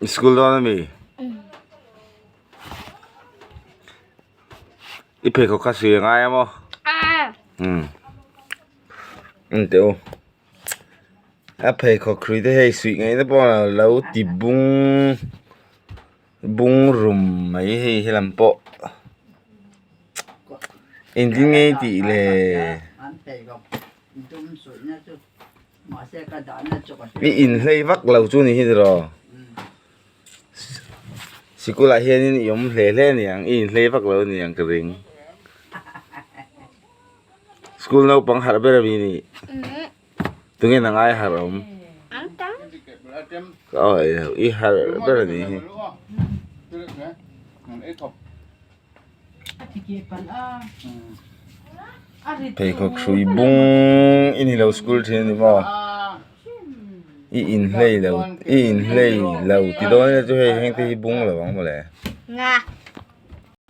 I school dawn ami? I pheikhawk kha suih a ngai a maw? Umm en teh u a pheikhawk hrui te hei suih ngaihna pawh a lo ti bung bung rum mai hei helam pawh engtin nge i tih le? I inhlei vak lo chu ni hi tiraw sikul ah hianin i awm hle hle a ni ang i inhlei vak lo a ni ang ka ring school naupang harh ber ami nih tunge nang ai harh awm i harh ber a nih hi. Pheikhawk hrui bung i ni lo school thin a ni maw i inhlei lo i inhlei lo ti dawn ila chu hei heng te hi bung lo ang mawle.